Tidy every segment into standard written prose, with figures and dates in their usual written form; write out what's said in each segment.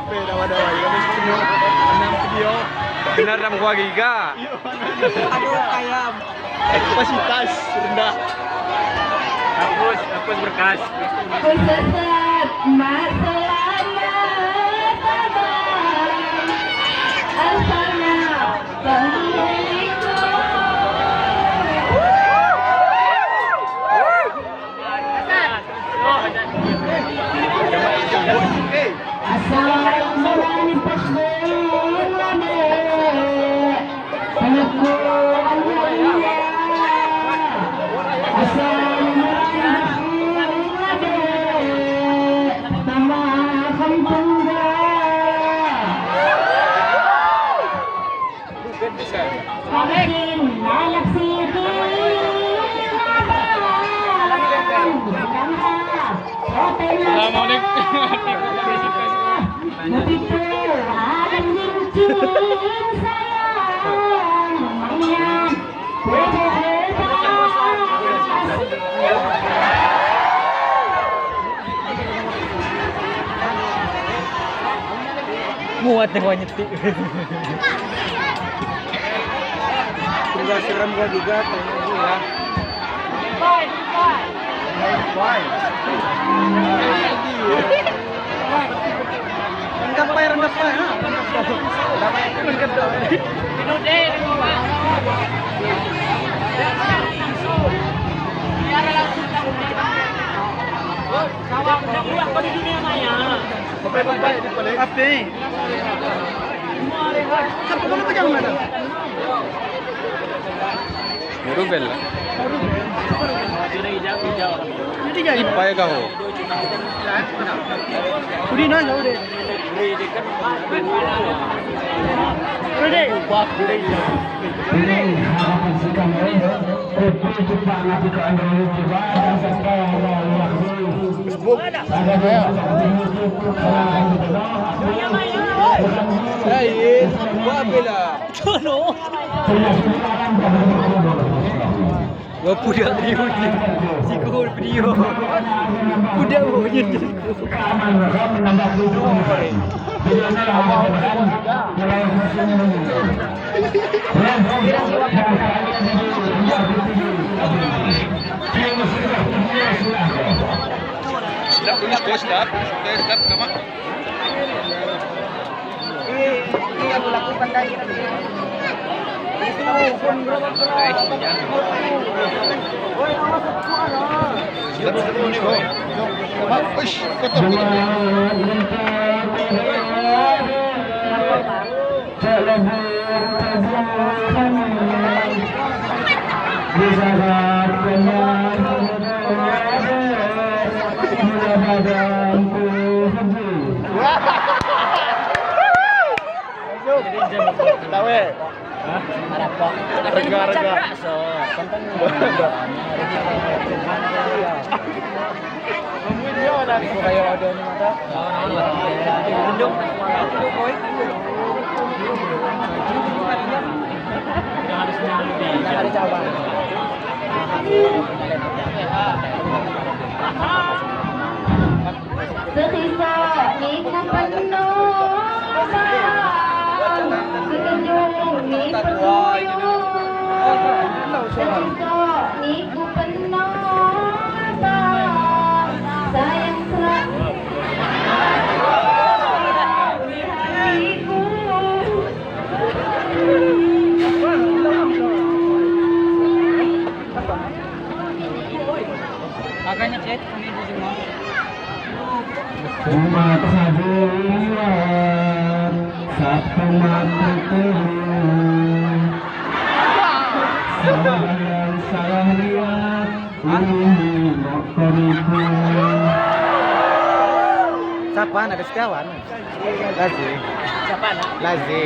HP dawa-dawa ya wis penuh enam video. Benar dalam gua giga. Aduh, kayak Kapasitas rendah. Hapus, hapus berkas. Sesat masalah tabang asalnya pemilikku. Muat nih nyetik. Enggak seram gua juga tengok ya. Lengkap pa, lengkap pa. Lengkap daw. Apa? Apa kamu pegang mana? Murubel lah. Ipa ya kau. Udah nanya udah. Udah. Gua pudak dia. Siku video. Pudak bunyi siku. Stop, stop, stop, kama. Iya, aku lakukan tadi. Stop, stop, kama. Uish, kotor, kotor. Tawe. Rega rega. Sekiso niku penuh Sekenyung niku Sekiso niku penuh Sayang serak hatiku. Makanya chat ini di semua. Jumat sabulan Sabtu mati Sayang salah lihat ini motoriku. Siapa? Ada Setiawan. Lazi. Siapa nak? Lazi.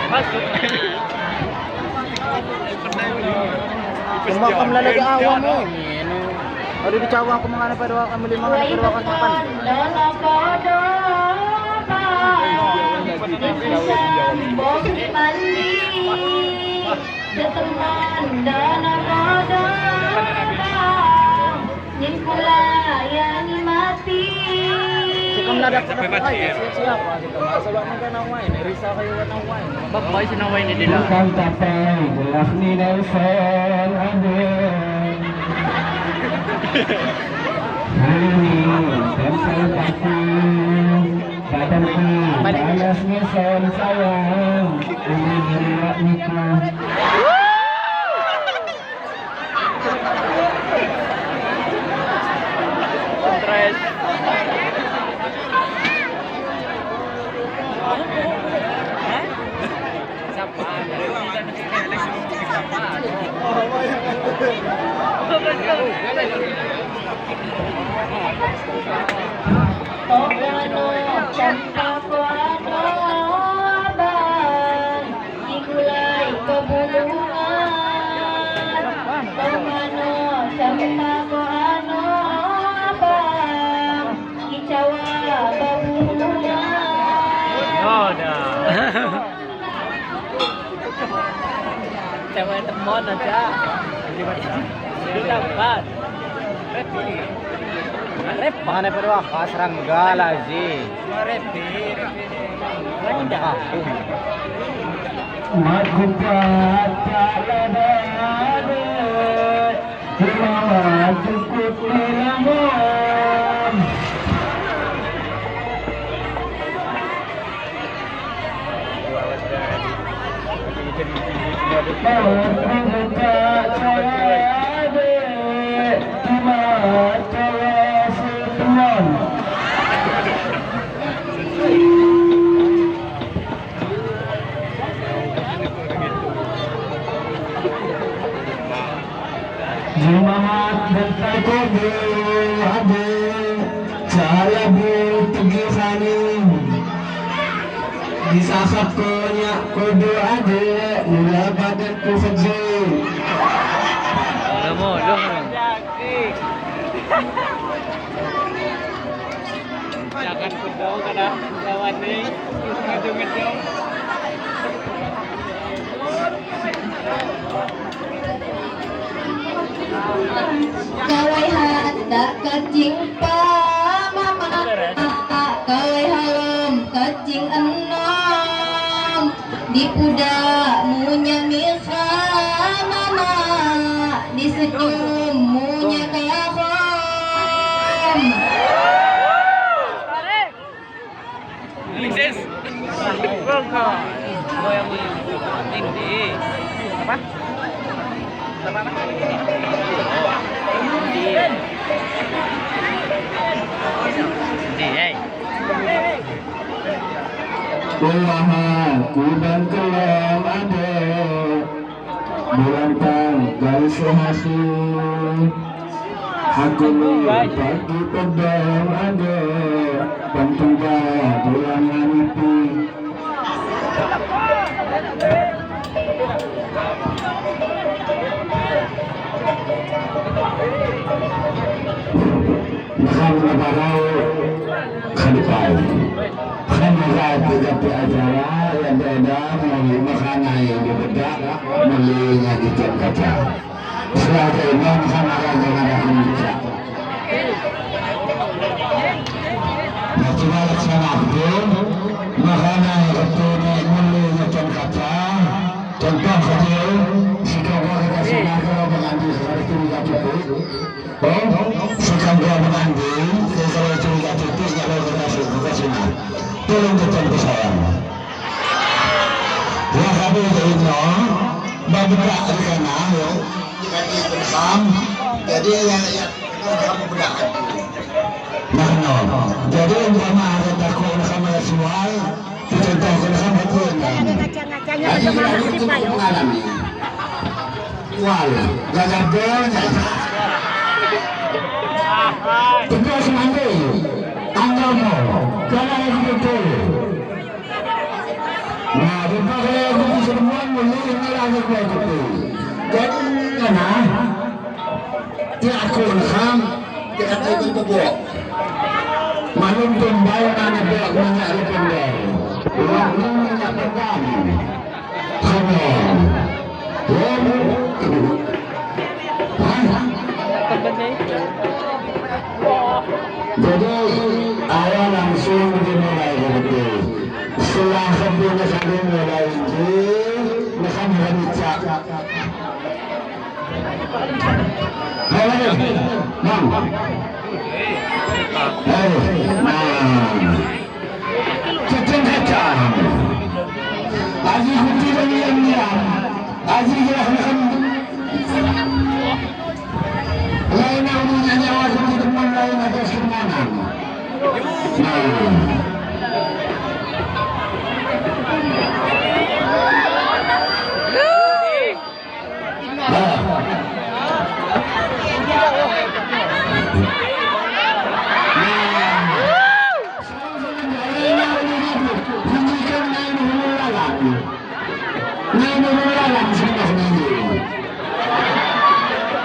Masuk. Cuma kamu lagi awam ini. Ada di cawang aku mengana pada kamu lima pada wakan kapan? ada siap-siap gitu. Masa bak makan nawai, risau kayu nawai. Bapak si nawai ni dila. Bukan tapai gelas ni Nelson ada. Ini tempel aku, badanku balas Nelson sayang. Ini berat niku. Stres. Cewek temon aja. Dapat. Rep. Makanya pero ka serangga lagi. Repi, repi. Jumat bentar kobe ade cara bu tugisani disasap konya kodo ade mula badan ku saja. Lamo, lo. Jangan kudo kana lawan ni. Ngadu-ngadu. Kawai handa kacing pa mama, kawai halom kacing enom, di puda munya mikha mama, di senyum munya kahom. Alexis. Hindi. Apa? Hindi. Hindi, eh. Kumaha kuban kelam ade bulan tanggal sehasi aku pagi pedang ade bantungga bulan nganipi. Makan mabarau khalipai khamara tiga acara yang beda melalui makanan yang berbeda melalui ngajikan kaca sebagai imam khamara dengan Indonesia. Nah cuma laksana itu makanan yang berbeda melalui ngajikan kaca. Contoh saja jika warga sana kalau mengambil sesuatu tidak cukup, oh jika gua mengambil kalau tidak cukup kalau kita sudah tolong tetap sayang. Ya kami ini babuka karena ya jadi yang kamu benar. Nah no, jadi umpama ada takut sama semua, contoh sama pun. Mengalami. Wal, gagal bolnya. Terus mandi, anggamu, kalau aku betul. Nah, di kalau aku semua mulu ini lagi aku betul. Jadi mana? Tidak aku ilham, tidak aku berbuat. Malum tumbal mana pihak mana tumbal. Orang mana pegang. Come on. Jadi awal langsung Ayo lagi. Bang. Hei. Nah. Ceceng kacang. Aji kunci dan diam-diam. Aji jelas-jelas. Lain punya nyawa seperti teman lain atas kemanan. Nah.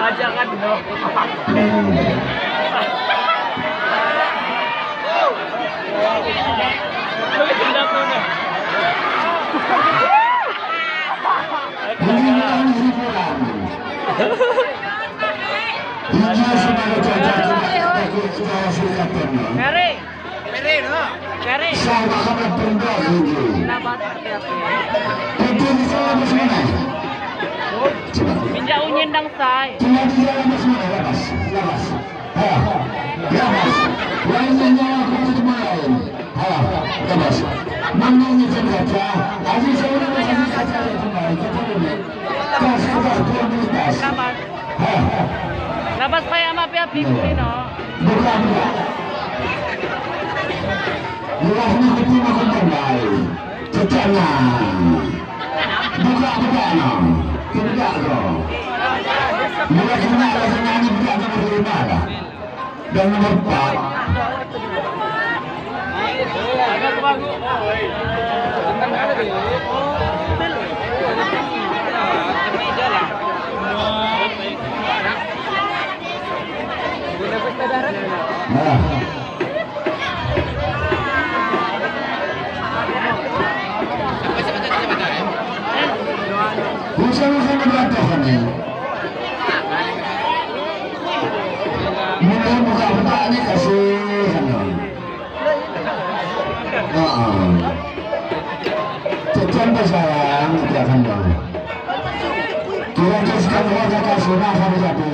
Ajakan dong. Minja unyin dang say. Labas kaya mapi-api ko no. Dan nomor 4 Nah. Mulai buka buka ini kasih Cecan sayang, jangan dong. Kira-kira sekali aja kasih nah sampai jadi.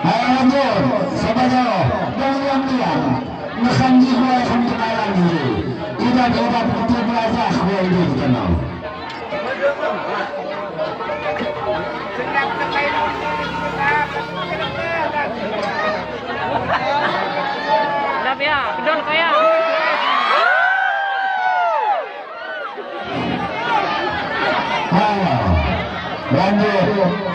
Ayo lanjut, siapa tahu? Jangan diam-diam. Ngesanji gue sampai kenalan dulu. Tidak betul belajar gue ini kenal. Lap ya, kedol kaya. Ayo, lanjut.